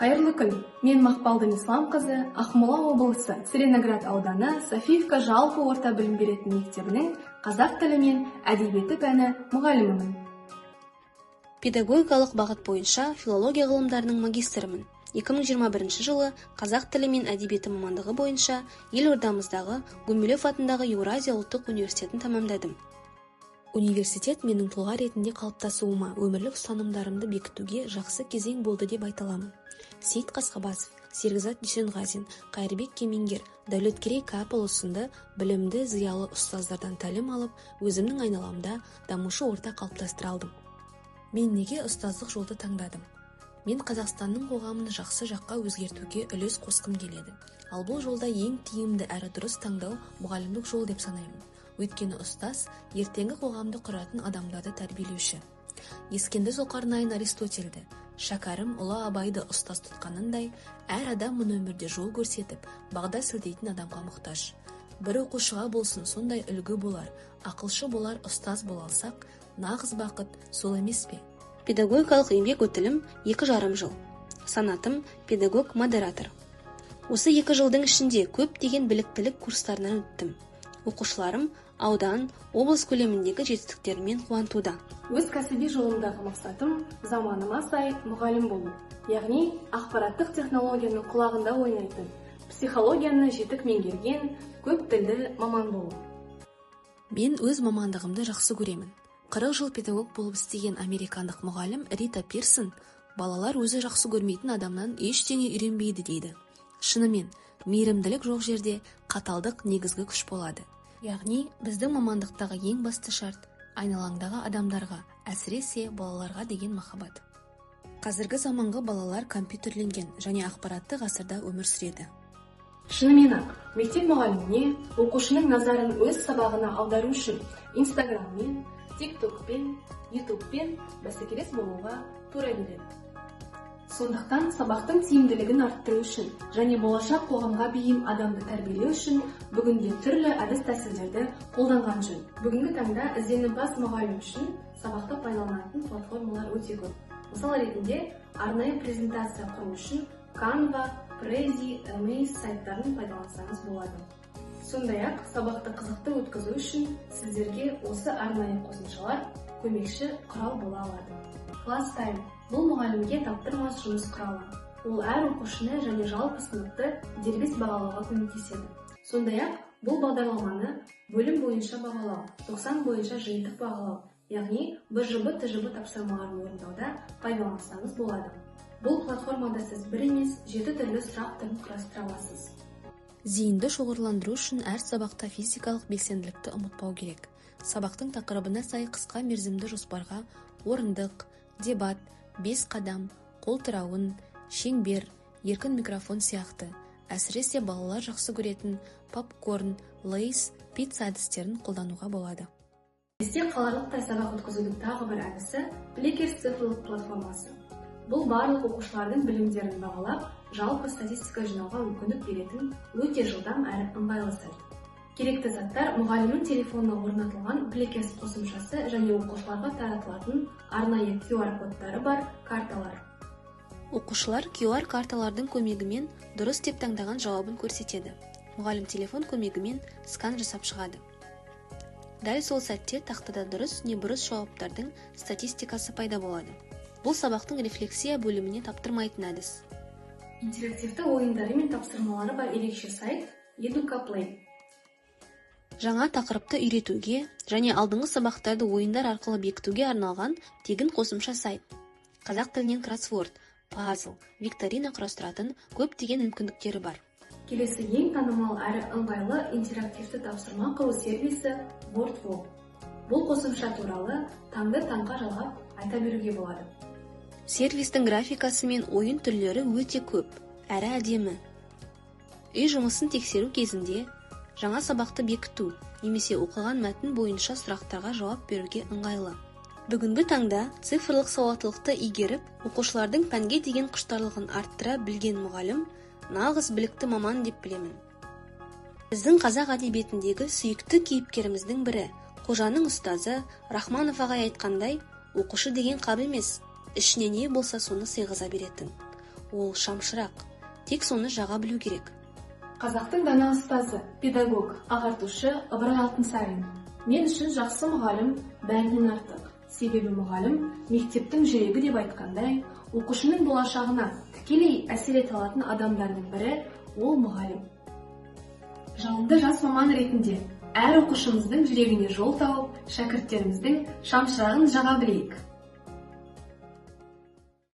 Қайырлы күн! Мен Мақпал Дінисламқызы, Ақмола облысы, Целиноград ауданы, Софиевка жалпы орта білім беретін мектебінің қазақ тілі мен әдебиеті пәні мұғалімімін. Педагогикалық бағыт бойынша филология ғылымдарының магистрімін. 2021 жылы қазақ тілі мен әдебиеті мамандығы бойынша елордамыздағы Гумилев атындағы Еуразия ұлттық университетін тәмамдадым. Университет менің тұлға ретінде қалыптасуыма, өмірлік ұстанымдарымды бекітуге жақсы кезең болды деп айта аламын. Сейіт Қасқабасов, Серікзат Дүйсенғазин, Қайырбек Кемеңгер, Дәулеткерей Кәпұлы сынды білімді, зиялы ұстаздардан тәлім алып, өзімнің айналамда дамушы орта қалыптастыра алдым. Мен неге ұстаздық жолды таңдадым? Мен Қазақстанның қоғамын жақсы жаққа өзгертуге үлес қосқым келеді. Ал бұл жолда ең тиімді әрі дұрыс таңдау мұғалімдік жол деп санаймын. Өйткені ұстаз ертеңгі қоғамды құратын адамдарды тәрбиелеуші. Ескендір Зұлқарнайын Аристотельді, Шәкәрім ұлы Абайды ұстаз тұтқанындай, әр адам мұны өмірде жол көрсетіп, бағдар сілтейтін адамға мұқтаж. Бір оқушыға болсын сондай үлгі болар, ақылшы болар ұстаз бола алсақ, нағыз бақыт сол емес пе? Педагогикалық еңбек өтілім 2,5 жыл. Санатым педагог-модератор. Осы 2 жылдың ішінде көптеген біліктілік курстарынан өттім. Оқушыларым аудан, облыс көлеміндегі жетістіктерімен қуантуда. Өз кәсіби жолымдағы мақсатым – заманыма сай мұғалім болу, яғни ақпараттық технологияны құлағында ойнайтын, психологияны жетік меңгерген, көп тілді маман болу. Мен өз мамандығымды жақсы көремін. 40 жыл педагог болып істеген американдық мұғалім Рита Пирсон «Балалар өзі жақсы көрмейтін адамнан ештеңе үйренбейді» дейді. Шынымен, мейірімділік жоқ жерде қаталдық негізгі күш болады. Яғни біздің мамандықтағы ең басты шарт – айналаңдағы адамдарға, әсіресе балаларға деген махаббат. Қазіргі заманғы балалар компьютерленген және ақпараттық ғасырда өмір сүреді. Шынымен ақ, мектеп мұғаліміне оқушының назарын өз сабағына аудару үшін Инстаграммен, Тиктокпен, Ютубпен бәсекелес болуға тура келеді. Сондықтан сабақтың тиімділігін арттыру үшін және болашақ қоғамға бейім адамды тәрбиелеу үшін бүгінде түрлі әдіс тәсілдерді қолданған жөн. Бүгінгі таңда ізденімпаз мұғалім үшін сабақта пайдаланатын платформалар өте көп. Мысал ретінде, арнайы презентация құру үшін Canva, Prezi, Amaze сайттарын пайдалансаңыз болады. Сондай ақ сабақты қызықты өткізу үшін сіздерге осы арнайы қосымшалар көмекші құрал бола алады. Class Time – бұл мұғалімге таптырмас жұмыс құралы. Ол әр оқушыны және жалпы сыныпты дербес бағалауға көмектеседі. Сондай ақ бұл бағдарламаны бөлім бойынша бағалау, 90 бойынша жиынтық бағалау, яғни БЖБ, ТЖБ тапсырмаларын орындауда пайдалансаңыз болады. Бұл платформада сіз бір емес, жеті түрлі сұрақ түрін құрастыра аласыз. Зейінді шоғырландыру үшін әр сабақта физикалық белсенділікті ұмытпау керек. Сабақтың тақырыбына сай қысқа мерзімді жоспарға орындық, дебат, бес қадам, қол тырауын, шеңбер, еркін микрофон сияқты, әсіресе балалар жақсы көретін попкорн, Лейс, пицца әдістерін қолдануға болады. Есте қаларлықтай сабақ өткізудің тағы бір әдісі – Plickers цифрлық платформасы. Бұл барлық оқушылардың білімдерін бағалап, жалпы статистика жинауға мүмкіндік беретін өте жылдам әрі ыңғайлы сайт. Керекті заттар: мұғалімнің телефонына орнатылған Plickers қосымшасы және оқушыларға таратылатын арнайы QR кодтары бар карталар. Оқушылар QR карталардың көмегімен дұрыс деп таңдаған жауабын көрсетеді. Мұғалім телефон көмегімен скан жасап шығады. Дәл сол сәтте тақтада дұрыс не бұрыс жауаптардың статистикасы пайда болады. Бұл сабақтың рефлексия бөліміне таптырмайтын әдіс. Интерактивті ойындары мен тапсырмалары бар ерекше сайт – Educaplay. Жаңа тақырыпты үйретуге және алдыңғы сабақтарды ойындар арқылы бекітуге арналған тегін қосымша сайт. Қазақ тілінен кроссворд, пазл, викторина құрастыратын көптеген мүмкіндіктері бар. Келесі ең танымал әрі ыңғайлы интерактивті тапсырма құру сервисі – WordWall. Бұл қосымша туралы таңды таңға жалғап айта беруге болады. Сервистің графикасы мен ойын түрлері өте көп әрі әдемі. Үй жұмысын тексеру кезінде жаңа сабақты бекіту немесе оқыған мәтін бойынша сұрақтарға жауап беруге ыңғайлы. Бүгінгі таңда цифрлық сауаттылықты игеріп, оқушылардың пәнге деген құштарлығын арттыра білген мұғалім нағыз білікті маман деп білемін. Біздің қазақ әдебиетіндегі сүйікті кейіпкеріміздің бірі, Қожаның ұстазы Рахманов ағай айтқандай, оқушы деген қап емес, ішіне не болса, соны сыйғыза беретін. Ол шамшырақ. Тек соны жаға білу керек. Қазақтың дана ұстазы, педагог, ағартушы Ыбырай Алтынсарин. Мен үшін жақсы мұғалім бәрінен артық. Себебі мұғалім мектептің жүрегі деп айтқандай, оқушының болашағына тікелей әсер ете алатын адамдардың бірі ол мұғалім. Жалынды жас маман ретінде әр оқушымыздың жүрегіне жол тауып, шәкірттеріміздің шамшырағын жаға білейік.